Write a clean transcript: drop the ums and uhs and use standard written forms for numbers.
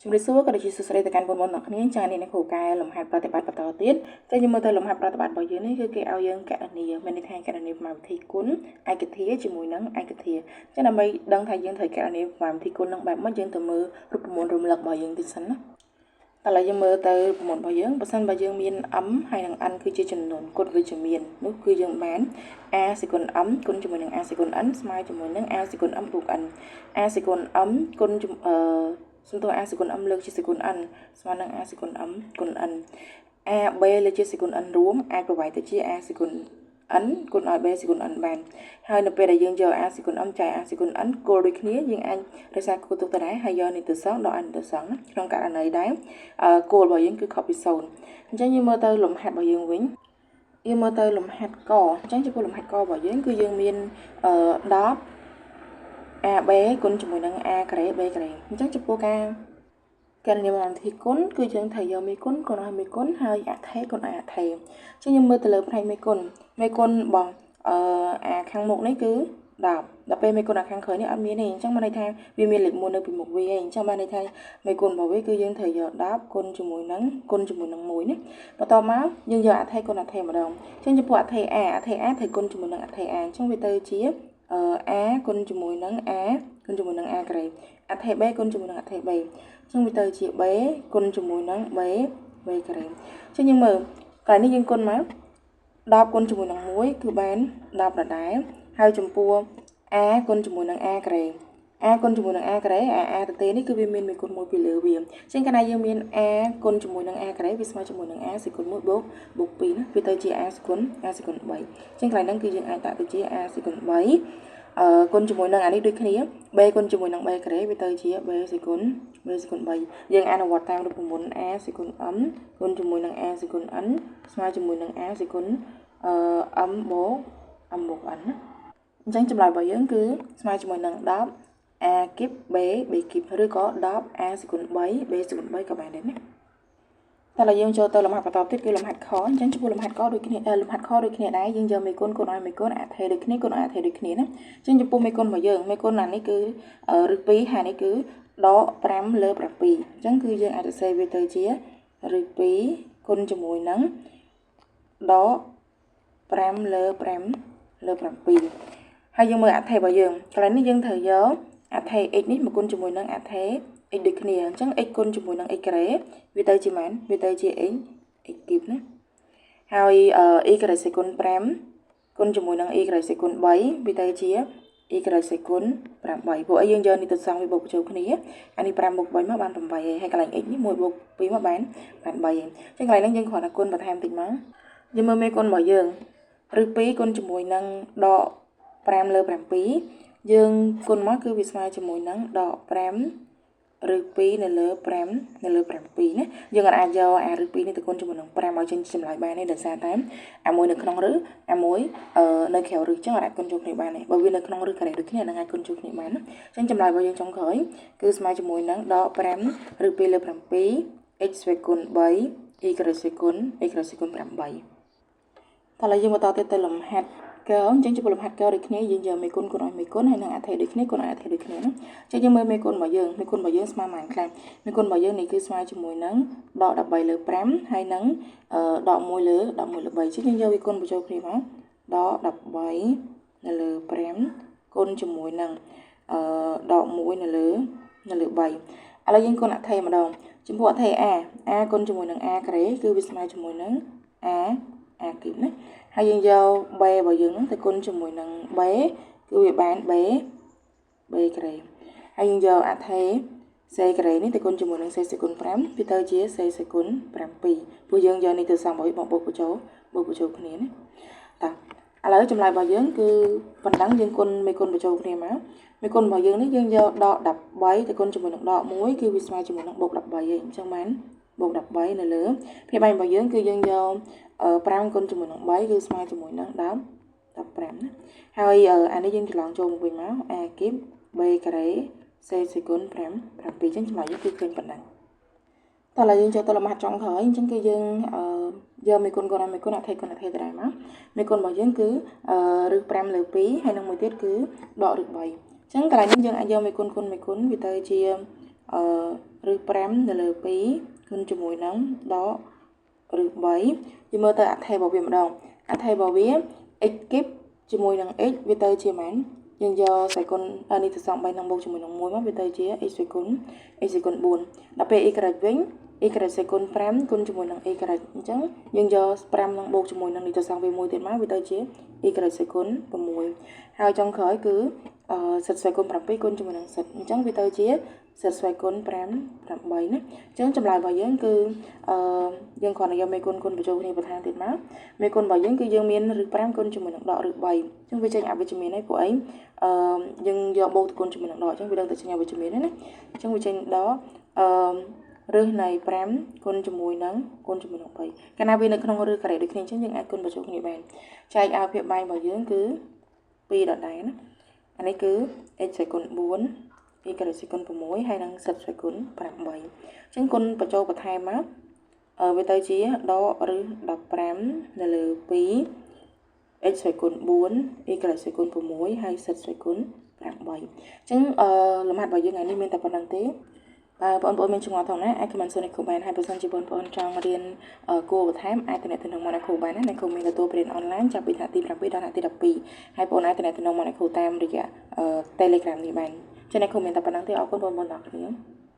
ជំរាបសួរក៏ដូចជាសួស្តីទៅកាន់បងប្អូនទាំងគ្នាចា៎នេះអ្នកគ្រូកែលំហាត់ប្រតិបត្តិបន្តទៀតចា៎យើងមើលទៅលំហាត់ប្រតិបត្តិរបស់យើងនេះគឺគេឲ្យយើងកណនាមានន័យថាកណនាប្រមាណវិធីគុណឯកធាជាមួយនឹងឯកធាចា៎ដើម្បីដឹងថាយើងត្រូវកណនាប្រមាណវិធីគុណនឹងបែបម៉េចយើងទៅមើលរូបមន្តរំលឹករបស់យើងតិចសិនណាតើឥឡូវយើងមើលទៅរូបមន្តរបស់យើងបើសិនបើយើងមាន m ហើយនិង n គឺជាចំនួនគុណវិជ្ជមាននោះគឺយើងបាន a សេគុណ m គុណជាមួយនឹង a សេគុណ n ស្មើជាមួយនឹង a សេគុណ m បូក n a សេគុណ m គុណអឺសំទោស a សេគុណ m លើកជាសេគុណ n ស្មើនឹង a សេគុណ m គុណ n a b លើកជាសេគុណ n រួមអាចប្រវាយទៅជា a សេគុណ n គុណឲ្យ b សេគុណ n បានហើយនៅពេលដែលយើងយក a សេគុណ m ចែក a សេគុណ n គោលដូចគ្នាយើងអាចរក្សាគោលទុកដដែលហើយយកនេះទៅសងដល់ n ទៅសងក្នុងករណីដែលគោលរបស់យើងគឺខុសពី0អញ្ចឹងយើងមើលទៅលំហាត់របស់យើងវិញយើងមើលទៅលំហាត់កអញ្ចឹងចំពោះលំហាត់ករបស់យើងគឺយើងមាន10 AB គុណជាមួយនឹង A ការ៉េ B ការ៉េអញ្ចឹងចំពោះការកណនាវិធីគុណគឺយើងត្រូវយកមេគុណគុណឲ្យមេគុណហើយអថេគុណឲ្យអថេអញ្ចឹងយើងមើលទៅលើផ្នែកមេគុណមេគុណរបស់អឺអាខាងមុខនេះគឺ10ដល់ពេលមេគុណអាខាងក្រោយនេះអត់មានទេអញ្ចឹងបានន័យថាវាមានលេខ1នៅពីមុខវាឯងអញ្ចឹងបានន័យថាមេគុណរបស់វាគឺយើងត្រូវយក10គុណជាមួយនឹងគុណជាមួយនឹង1នេះបន្ទាប់មកយើងយកអថេគុណអថេម្ដងអញ្ចឹងចំពោះអថេ A អថេ A ត្រូវគុណជាមួយនឹងអថេ A អញ្ចឹងវាទៅជា A គុណជាមួយនឹង A គុណជាមួយនឹង A ការ៉េអថេ B គុណជាមួយនឹងអថេ B អញ្ចឹងវាទៅជា B គុណជាមួយនឹង B B ការ៉េអញ្ចឹងយើងមើលកន្លែងនេះយើងគុណមក10គុណជាមួយនឹង1គឺបាន10ដដែលហើយចំពោះ a គុណជាមួយនឹង a ការ៉េ a គុណជាមួយនឹង a ការ៉េ a a ទៅទេនេះគឺវាមានមេគុណ1ពីលើវាអញ្ចឹងកាលណាយើងមាន a គុណជាមួយនឹង a ការ៉េវាស្មើជាមួយនឹង a សេគុណ1បូកបូក2ណាវាទៅជា a សេគុណ a សេគុណ3អញ្ចឹងកន្លែងហ្នឹងគឺយើងអាចដាក់ទៅជា a សេគុណ3អឺគុណជាមួយនឹងអានេះដូចគ្នា b គុណជាមួយនឹង b ការ៉េវាទៅជា b សេគុណ b សេគុណ3យើងអនុវត្តតាមរូបមន្ត a សេគុណ m គុណជាមួយនឹង a សេគុណ n ស្មើជាមួយនឹង a សេគុណអឺ m បូក m បូក n ណាអញ្ចឹងចម្លើយរបស់យើងគឺស្មើជាមួយនឹង10 a គីប b b គីបឬក៏10 a សេគុណ3 b សេគុណ3ក៏បានដែរណាតើឡើយយើងចូលទៅលំហាត់បន្តទៀតគឺលំហាត់ខអញ្ចឹងចំពោះលំហាត់កដូចគ្នាលំហាត់ខដូចគ្នាដែរយើងយកមេគុណគុណឲ្យមេគុណអថេដូចគ្នាគុណឲ្យអថេដូចគ្នាណាអញ្ចឹងចំពោះមេគុណរបស់យើងមេគុណអានេះគឺឫស2ហើយនេះគឺដក5លើ7អញ្ចឹងគឺយើងអាចសរសេរវាទៅជាឫស2គុណជាមួយនឹងដក5លើ5លើ7ហើយយើងមើលអថេរបស់យើងកន្លែងនេះយើងត្រូវយកអថេ x នេះមកគុណជាមួយនឹងអថេ x ដូចគ្នាអញ្ចឹង x គុណជាមួយនឹង x ការ៉េវាទៅជាម៉ានវាទៅជា x x គីបណាហើយ y ការ៉េសេគុណ5គុណជាមួយនឹង y ការ៉េសេគុណ3វាទៅជា y ការ៉េសេគុណ8ព្រោះអីយើងយកនេះទៅសងវាបូកបញ្ចូលគ្នាអានេះ5បូក3មកបាន8ហើយហើយកន្លែង x នេះ1បូក2មកបានបាន3ហើយអញ្ចឹងកន្លែងហ្នឹងយើងគ្រាន់តែគុណបន្ថែមតិចមកយើងមើលមេគុណរបស់យើងឬ2គុណជាមួយនឹងដក5លើ7យើងគុណមកគឺវាស្មើជាមួយនឹងដក5ឬ2នៅលើ5នៅលើ7ណាយើងអាចយកអាឬ2នេះទៅគុណជាមួយនឹង5ឲ្យចេញចម្លើយបានទេដោយសារតែអាមួយនៅក្នុងឬអាមួយនៅក្រៅឬចឹងអាចគុណចូលគ្នាបានទេបើវានៅក្នុងឬការ៉េដូចគ្នានឹងអាចគុណចូលគ្នាបានណាចឹងចម្លើយរបស់យើងចុងក្រោយគឺស្មើជាមួយនឹងដក5ឬ2លើ7 x ស្វ័យគុណ3 y ស្វ័យគុណ y ស្វ័យគុណ8តោះឥឡូវយើងបន្តទៀតទៅលំហាត់កអញ្ចឹងចំពោះលំហាត់កដូចគ្នាយើងយកមេគុណគុណឲ្យមេគុណហើយនិងអថេដូចគ្នាគុណឲ្យអថេដូចគ្នាណាអញ្ចឹងយើងមើលមេគុណរបស់យើងមេគុណរបស់យើងស្មើប៉ុន្មានខ្លះមេគុណរបស់យើងនេះគឺស្មើជាមួយនឹងដក13លើ5ហើយនឹងដក1លើ11លើ3អញ្ចឹងយើងយកវាគុណបញ្ចូលគ្នាមកដក13នៅលើ5គុណជាមួយនឹងអឺដក1នៅលើ3ឥឡូវយើងគុណអថេម្ដងចំពោះអថេ a a គុណជាមួយនឹង a ការ៉េគឺវាស្មើជាមួយនឹង a a គីបណាហើយយើងយក b របស់យើងហ្នឹងទៅគុណជាមួយនឹង b គឺវាបាន b b ការ៉េហើយយើងយកអថេ c ការ៉េនេះទៅគុណជាមួយនឹង c សេគុណ5វាទៅជា c សេគុណ7ព្រោះយើងយកនេះទៅសំឲ្យបងបូកបញ្ចូលបូកបញ្ចូលគ្នាណាតោះឥឡូវចម្លើយរបស់យើងគឺប៉ុណ្ណឹងយើងគុណមេគុណបញ្ចូលគ្នាមកមេគុណរបស់យើងនេះយើងយកដក13ទៅគុណជាមួយនឹងដក1គឺវាស្មើជាមួយនឹងបូក13ឯងអញ្ចឹងបានបូក13នៅលើភាគបែងរបស់យើងគឺយើងយក5គុណជាមួយនឹង3គឺស្មើជាមួយនឹង10 15ណាហើយអានេះយើងច្រឡំចូលមកវិញមក a គីប b ការ៉េ c សេគុណ5 7អញ្ចឹងចម្លើយយើងគឺឃើញប៉ុណ្ណឹងតោះឥឡូវយើងចូលទៅលំហាត់ចុងក្រោយអញ្ចឹងគឺយើងយកមេគុណគុណឲ្យមេគុណអថេគុណអថេដដែលមកមេគុណរបស់យើងគឺឫស5លើ2ហើយនឹងមួយទៀតគឺដកឫស3អញ្ចឹងកន្លែងនេះយើងអាចយកមេគុណគុណមេគុណវាទៅជាអឺ ឬ5នៅលើ2គុណជាមួយនឹងដកឬ3យើងមើលទៅអថេរបស់វាម្ដងអថេរបស់វា x គីបជាមួយនឹង x វាទៅជាម៉ានយើងយកស្វ័យគុណនេះទៅសង3នឹងបូកជាមួយនឹង1មកវាទៅជា x ស្វ័យគុណ x ស្វ័យគុណ4ដល់ពេល y វិញ y ស្វ័យគុណ5គុណជាមួយនឹង y អញ្ចឹងយើងយក5នឹងបូកជាមួយនឹងនេះទៅសងវាមួយទៀតមកវាទៅជា y ស្វ័យគុណ6ហើយចុងក្រោយគឺ z ស្វ័យគុណ7គុណជាមួយនឹង z អញ្ចឹងវាទៅជា z ស្វ័យគុណ5 8ណាអញ្ចឹងចម្លើយរបស់យើងគឺអឺយើងគ្រាន់តែយកមេគុណគុណបញ្ចូលគ្នាបន្ថែមទៀតមកមេគុណរបស់យើងគឺយើងមានឬ5គុណជាមួយនឹងដកឬ3អញ្ចឹងវាចេញអវិជ្ជមានហើយពួកអីអឺយើងយកបូកទៅគុណជាមួយនឹងដកអញ្ចឹងវាដឹងតែចេញអវិជ្ជមានហើយណាអញ្ចឹងវាចេញដកអឺឫសនៃ5គុណជាមួយនឹងគុណជាមួយនឹង3កាលណាវានៅក្នុងឫសការ៉េដូចគ្នាអញ្ចឹងយើងអាចគុណបញ្ចូលគ្នាបានចែកឲ្យភាពបែងរបស់យើងគឺ2ដដែលណាអានេះគឺ x ស្វ័យគុណ4 y ស្វ័យគុណ6ហើយនិង z ស្វ័យគុណ8អញ្ចឹងគុណបញ្ចូលបន្ថែមមកវាទៅជាដកឬ15នៅលើ2 x ស្វ័យគុណ4 y ស្វ័យគុណ6ហើយ z ស្វ័យគុណ8អញ្ចឹងអឺលំហាត់របស់យើងថ្ងៃនេះមានតែប៉ុណ្្នឹងទេបើបងប្អូនមានចម្ងល់ថងណាអាច comment សួរអ្នកគ្រូបានហើយបើសិនជាបងប្អូនចង់រៀនគួរបន្ថែមអាចទំនាក់ទំនងមកអ្នកគ្រូបានណាអ្នកគ្រូមានទទួលរៀនអនឡាញចាប់ពីថ្នាក់ទី7ដល់ថ្នាក់ទី12ហើយបងប្អូនអាចទំនាក់ទំនងមកអ្នកគ្រូតាមរយៈ Telegram នេះបានចឹងអ្នកគ្រូមានតែប៉ុណ្្នឹងទេអរគុណបងប្អូនទាំងអស់គ្នា។